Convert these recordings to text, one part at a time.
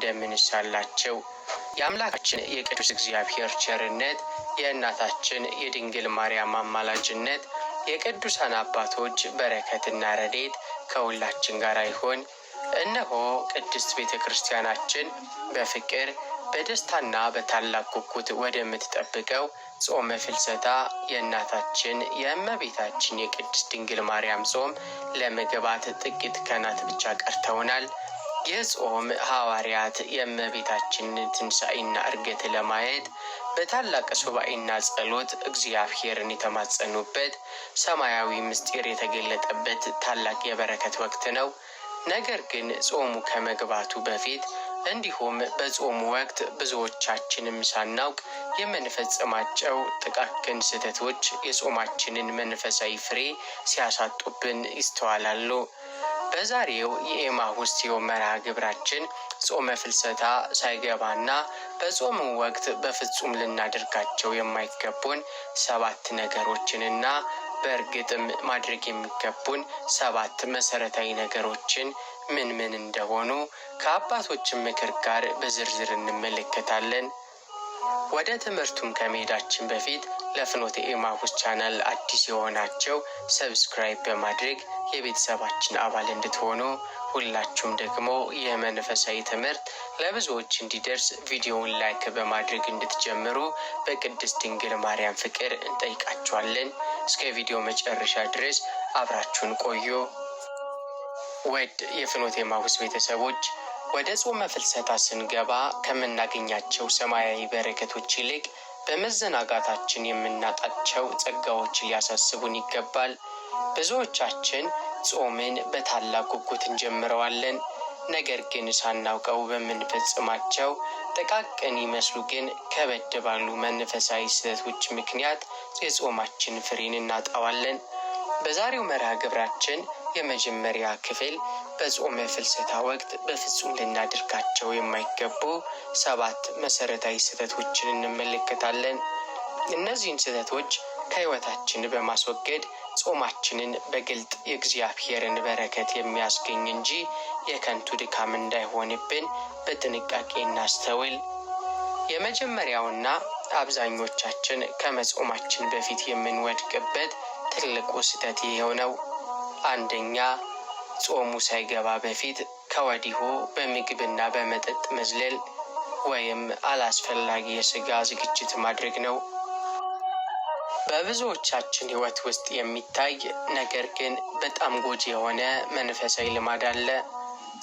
እንደምንስ አላችሁ? የአምላካችን የቅዱስ እግዚአብሔር ቸርነት፣ የእናታችን የድንግል ማርያም አማላጅነት፣ የቅዱሳን አባቶች በረከትና ረድኤት ከሁላችን ጋር ይሁን። እነሆ ቅድስት ቤተ ክርስቲያናችን በፍቅር፣ በደስታና በታላቅ ጉጉት ወደምትጠብቀው ጾመ ፍልሰታ፣ የእናታችን የእመቤታችን የቅድስት ድንግል ማርያም ጾም ለመግባት ጥቂት ቀናት ብቻ ቀርተውናል። ይህ ጾም ሐዋርያት የእመቤታችንን ትንሣኤና ዕርገት ለማየት በታላቅ ሱባኤና ጸሎት እግዚአብሔርን የተማጸኑበት፣ ሰማያዊ ምስጢር የተገለጠበት ታላቅ የበረከት ወቅት ነው። ነገር ግን ጾሙ ከመግባቱ በፊት እንዲሁም በጾሙ ወቅት ብዙዎቻችንም ሳናውቅ የምንፈጽማቸው ጥቃቅን ስህተቶች የጾማችንን መንፈሳዊ ፍሬ ሲያሳጡብን ይስተዋላሉ። በዛሬው የኤማሁስ መርሃ ግብራችን ጾመ ፍልሰታ ሳይገባና በጾሙ ወቅት በፍጹም ልናደርጋቸው የማይገቡን ሰባት ነገሮችንና በእርግጥም ማድረግ የሚገቡን ሰባት መሰረታዊ ነገሮችን ምን ምን እንደሆኑ ከአባቶችን ምክር ጋር በዝርዝር እንመለከታለን። ወደ ትምህርቱም ከመሄዳችን በፊት ለፍኖተ ኤማሁስ ቻናል አዲስ የሆናችሁ subscribe በማድረግ የቤተሰባችን አባል እንድትሆኑ፣ ሁላችሁም ደግሞ የመንፈሳዊ ትምህርት ለብዙዎች እንዲደርስ ቪዲዮውን like በማድረግ እንድትጀምሩ በቅድስት ድንግል ማርያም ፍቅር እንጠይቃችኋለን። እስከ ቪዲዮ መጨረሻ ድረስ አብራችሁን ቆዩ። ውድ የፍኖተ ኤማሁስ ቤተሰቦች፣ ወደ ጾመ ፍልሰታ ስንገባ ከምናገኛቸው ሰማያዊ በረከቶች ይልቅ በመዘናጋታችን የምናጣቸው ጸጋዎች ሊያሳስቡን ይገባል። ብዙዎቻችን ጾምን በታላቅ ጉጉት እንጀምረዋለን። ነገር ግን ሳናውቀው በምንፈጽማቸው ጥቃቅን ይመስሉ ግን ከበድ ባሉ መንፈሳዊ ስህተቶች ምክንያት የጾማችን ፍሬን እናጣዋለን። በዛሬው መርሃ ግብራችን የመጀመሪያ ክፍል በጾመ ፍልሰታ ወቅት በፍጹም ልናደርጋቸው የማይገቡ ሰባት መሰረታዊ ስህተቶችን እንመለከታለን። እነዚህን ስህተቶች ከሕይወታችን በማስወገድ ጾማችንን በግልጥ የእግዚአብሔርን በረከት የሚያስገኝ እንጂ የከንቱ ድካም እንዳይሆንብን በጥንቃቄ እናስተውል። የመጀመሪያውና አብዛኞቻችን ከመጾማችን በፊት የምንወድቅበት ትልቁ ስህተት ይኸው ነው። አንደኛ፣ ጾሙ ሳይገባ በፊት ከወዲሁ በምግብና በመጠጥ መዝለል ወይም አላስፈላጊ የስጋ ዝግጅት ማድረግ ነው። በብዙዎቻችን ሕይወት ውስጥ የሚታይ ነገር ግን በጣም ጎጂ የሆነ መንፈሳዊ ልማድ አለ።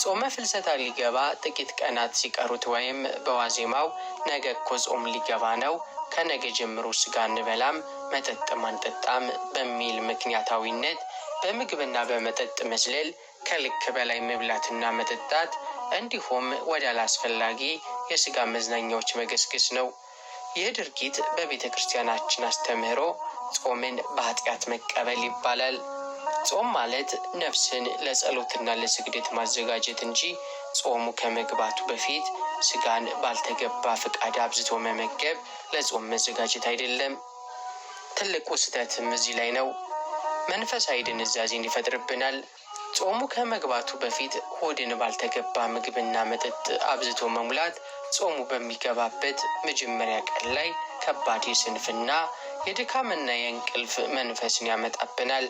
ጾመ ፍልሰታ ሊገባ ጥቂት ቀናት ሲቀሩት ወይም በዋዜማው ነገ እኮ ጾም ሊገባ ነው፣ ከነገ ጀምሮ ስጋ አንበላም፣ መጠጥም አንጠጣም በሚል ምክንያታዊነት በምግብና በመጠጥ መዝለል፣ ከልክ በላይ መብላትና መጠጣት እንዲሁም ወደ አላስፈላጊ የስጋ መዝናኛዎች መገስገስ ነው። ይህ ድርጊት በቤተ ክርስቲያናችን አስተምህሮ ጾምን በኃጢአት መቀበል ይባላል። ጾም ማለት ነፍስን ለጸሎትና ለስግደት ማዘጋጀት እንጂ ጾሙ ከመግባቱ በፊት ስጋን ባልተገባ ፈቃድ አብዝቶ መመገብ ለጾም መዘጋጀት አይደለም። ትልቁ ስህተትም እዚህ ላይ ነው። መንፈሳዊ ድንዛዜን ይፈጥርብናል። ጾሙ ከመግባቱ በፊት ሆድን ባልተገባ ምግብና መጠጥ አብዝቶ መሙላት ጾሙ በሚገባበት መጀመሪያ ቀን ላይ ከባድ የስንፍና፣ የድካምና የእንቅልፍ መንፈስን ያመጣብናል።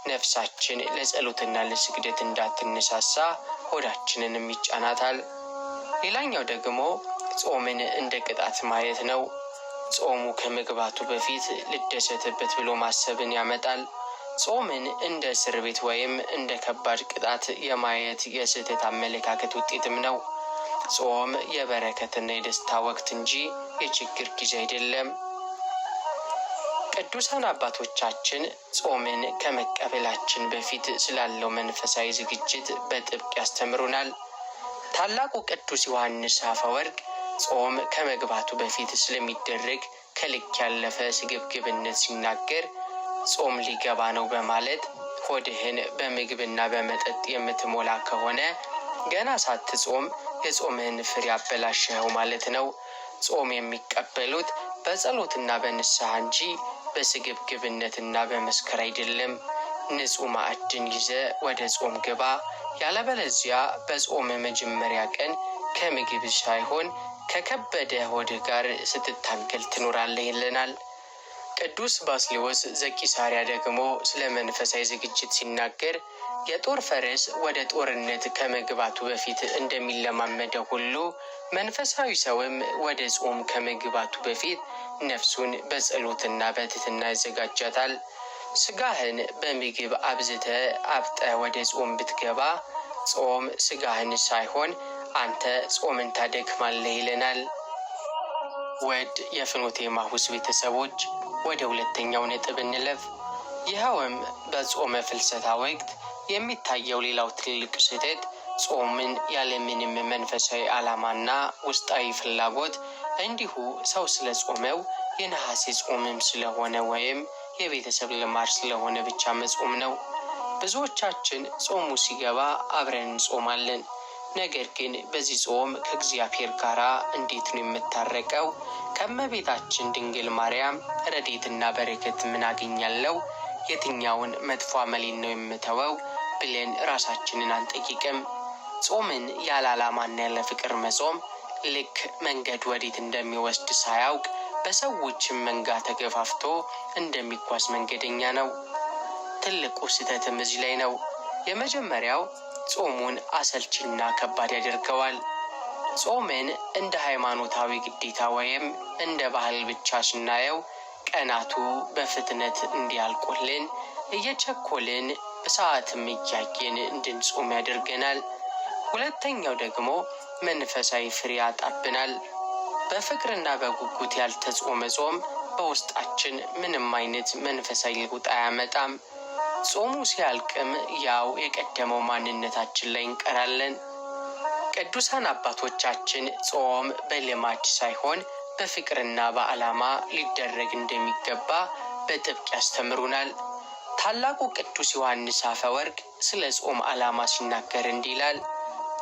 ነፍሳችን ለጸሎትና ለስግደት እንዳትነሳሳ ሆዳችንንም ይጫናታል። ሌላኛው ደግሞ ጾምን እንደ ቅጣት ማየት ነው። ጾሙ ከመግባቱ በፊት ልደሰትበት ብሎ ማሰብን ያመጣል። ጾምን እንደ እስር ቤት ወይም እንደ ከባድ ቅጣት የማየት የስህተት አመለካከት ውጤትም ነው። ጾም የበረከትና የደስታ ወቅት እንጂ የችግር ጊዜ አይደለም። ቅዱሳን አባቶቻችን ጾምን ከመቀበላችን በፊት ስላለው መንፈሳዊ ዝግጅት በጥብቅ ያስተምሩናል። ታላቁ ቅዱስ ዮሐንስ አፈወርቅ ጾም ከመግባቱ በፊት ስለሚደረግ ከልክ ያለፈ ስግብግብነት ሲናገር፣ ጾም ሊገባ ነው በማለት ሆድህን በምግብና በመጠጥ የምትሞላ ከሆነ ገና ሳትጾም የጾምህን ፍሬ አበላሸኸው ማለት ነው። ጾም የሚቀበሉት በጸሎትና በንስሐ እንጂ በስግብግብነትና በመስከር አይደለም። ንጹሕ ማዕድን ይዘህ ወደ ጾም ግባ፣ ያለበለዚያ በጾም መጀመሪያ ቀን ከምግብ ሳይሆን ከከበደ ሆድህ ጋር ስትታገል ትኖራለህ ይለናል። ቅዱስ ባስልዮስ ዘቂሳርያ ደግሞ ስለ መንፈሳዊ ዝግጅት ሲናገር የጦር ፈረስ ወደ ጦርነት ከመግባቱ በፊት እንደሚለማመደው ሁሉ መንፈሳዊ ሰውም ወደ ጾም ከመግባቱ በፊት ነፍሱን በጸሎትና በትሕትና ያዘጋጃታል። ስጋህን በምግብ አብዝተ አብጠ ወደ ጾም ብትገባ ጾም ስጋህን ሳይሆን አንተ ጾምን ታደክማለህ ይለናል። ውድ የፍኖተ ኤማሁስ ቤተሰቦች፣ ወደ ሁለተኛው ነጥብ እንለፍ። ይኸውም በጾመ ፍልሰታ ወቅት የሚታየው ሌላው ትልቅ ስህተት ጾምን ያለምንም መንፈሳዊ ዓላማና ውስጣዊ ፍላጎት እንዲሁ ሰው ስለ ጾመው፣ የነሐሴ ጾምም ስለሆነ ወይም የቤተሰብ ልማድ ስለሆነ ብቻ መጾም ነው። ብዙዎቻችን ጾሙ ሲገባ አብረን እንጾማለን። ነገር ግን በዚህ ጾም ከእግዚአብሔር ጋር እንዴት ነው የምታረቀው? ከእመቤታችን ድንግል ማርያም ረድኤትና በረከት ምን አገኛለሁ? የትኛውን መጥፎ አመሌን ነው የምተወው? ብለን ራሳችንን አንጠይቅም። ጾምን ያለ ዓላማና ያለ ፍቅር መጾም ልክ መንገድ ወዴት እንደሚወስድ ሳያውቅ በሰዎችም መንጋ ተገፋፍቶ እንደሚጓዝ መንገደኛ ነው። ትልቁ ስህተትም እዚህ ላይ ነው። የመጀመሪያው ጾሙን አሰልቺና ከባድ ያደርገዋል። ጾምን እንደ ሃይማኖታዊ ግዴታ ወይም እንደ ባህል ብቻ ስናየው ቀናቱ በፍጥነት እንዲያልቁልን እየቸኮልን በሰዓትም እያየን እንድንጾም ያደርገናል። ሁለተኛው ደግሞ መንፈሳዊ ፍሬ ያጣብናል። በፍቅርና በጉጉት ያልተጾመ ጾም በውስጣችን ምንም አይነት መንፈሳዊ ለውጥ አያመጣም። ጾሙ ሲያልቅም ያው የቀደመው ማንነታችን ላይ እንቀራለን። ቅዱሳን አባቶቻችን ጾም በልማድ ሳይሆን በፍቅርና በዓላማ ሊደረግ እንደሚገባ በጥብቅ ያስተምሩናል። ታላቁ ቅዱስ ዮሐንስ አፈወርቅ ስለ ጾም ዓላማ ሲናገር እንዲህ ይላል።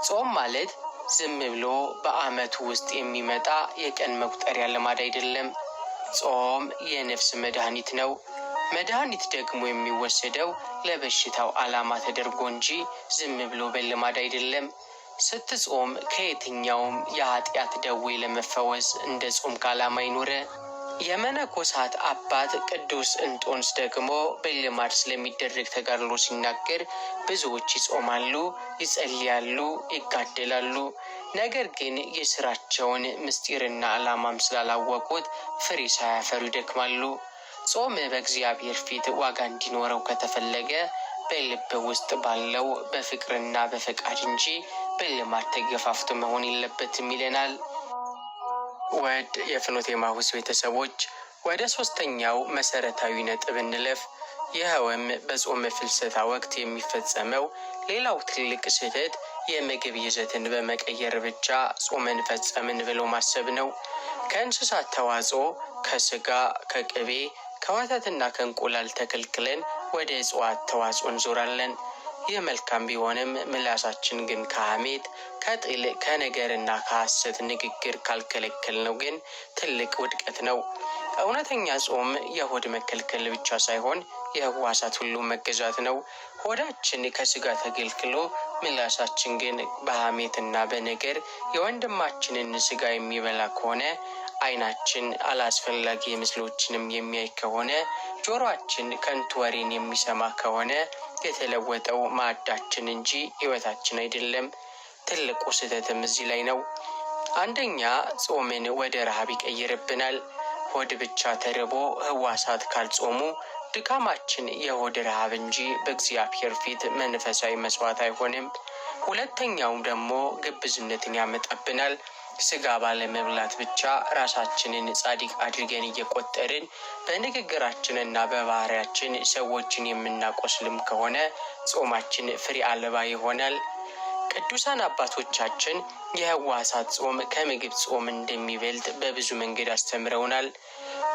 ጾም ማለት ዝም ብሎ በዓመቱ ውስጥ የሚመጣ የቀን መቁጠሪያ ልማድ አይደለም። ጾም የነፍስ መድኃኒት ነው። መድኃኒት ደግሞ የሚወሰደው ለበሽታው ዓላማ ተደርጎ እንጂ ዝም ብሎ በልማድ አይደለም። ስትጾም ከየትኛውም የኃጢአት ደዌ ለመፈወስ እንደ ጾምክ ዓላማ ይኑር። የመነኮሳት አባት ቅዱስ እንጦንስ ደግሞ በልማድ ስለሚደረግ ተጋድሎ ሲናገር ብዙዎች ይጾማሉ፣ ይጸልያሉ፣ ይጋደላሉ። ነገር ግን የስራቸውን ምስጢርና ዓላማም ስላላወቁት ፍሬ ሳያፈሩ ይደክማሉ። ጾም በእግዚአብሔር ፊት ዋጋ እንዲኖረው ከተፈለገ በልብ ውስጥ ባለው በፍቅርና በፈቃድ እንጂ በልማድ ተገፋፍቶ መሆን የለበትም ይለናል። ውድ የፍኖተ ኤማሁስ ቤተሰቦች፣ ወደ ሶስተኛው መሰረታዊ ነጥብ እንለፍ። ይኸውም በጾመ ፍልሰታ ወቅት የሚፈጸመው ሌላው ትልቅ ስህተት የምግብ ይዘትን በመቀየር ብቻ ጾምን ፈጸምን ብሎ ማሰብ ነው። ከእንስሳት ተዋጽኦ፣ ከስጋ፣ ከቅቤ፣ ከወተትና ከእንቁላል ተከልክለን ወደ እጽዋት ተዋጽኦ እንዞራለን። ይህ መልካም ቢሆንም ምላሳችን ግን ከሐሜት፣ ከጥል፣ ከነገርና ከሐሰት ንግግር ካልከለከል ነው ግን ትልቅ ውድቀት ነው። እውነተኛ ጾም የሆድ መከልከል ብቻ ሳይሆን የህዋሳት ሁሉ መገዛት ነው። ሆዳችን ከስጋ ተገልግሎ ምላሳችን ግን በሐሜትና በነገር የወንድማችንን ስጋ የሚበላ ከሆነ፣ ዓይናችን አላስፈላጊ ምስሎችንም የሚያይ ከሆነ፣ ጆሮአችን ከንቱ ወሬን የሚሰማ ከሆነ የተለወጠው ማዕዳችን እንጂ ሕይወታችን አይደለም። ትልቁ ስህተትም እዚህ ላይ ነው። አንደኛ፣ ጾምን ወደ ረሃብ ይቀይርብናል። ሆድ ብቻ ተርቦ ህዋሳት ካልጾሙ ድካማችን የሆድ ረሃብ እንጂ በእግዚአብሔር ፊት መንፈሳዊ መስዋዕት አይሆንም። ሁለተኛውም ደግሞ ግብዝነትን ያመጣብናል። ስጋ ባለመብላት ብቻ ራሳችንን ጻድቅ አድርገን እየቆጠርን በንግግራችንና በባህሪያችን ሰዎችን የምናቆስልም ከሆነ ጾማችን ፍሬ አልባ ይሆናል። ቅዱሳን አባቶቻችን የህዋሳት ጾም ከምግብ ጾም እንደሚበልጥ በብዙ መንገድ አስተምረውናል።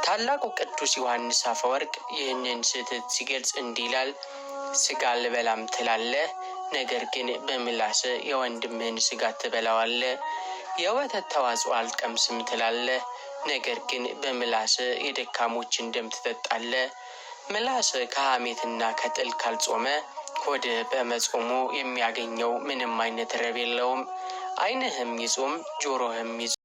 ታላቁ ቅዱስ ዮሐንስ አፈወርቅ ይህንን ስህተት ሲገልጽ እንዲህ ይላል። ስጋ አልበላም ትላለህ፣ ነገር ግን በምላስ የወንድምህን ስጋ ትበላዋለህ። የወተት ተዋጽኦ አልቀምስም ትላለህ፣ ነገር ግን በምላስ የደካሞችን ደም ትጠጣለህ። ምላስ ከሐሜትና ከጥል ካልጾመ ሆድ በመጾሙ የሚያገኘው ምንም አይነት ረብ የለውም። ዓይንህም ይጹም፣ ጆሮህም ይጹም።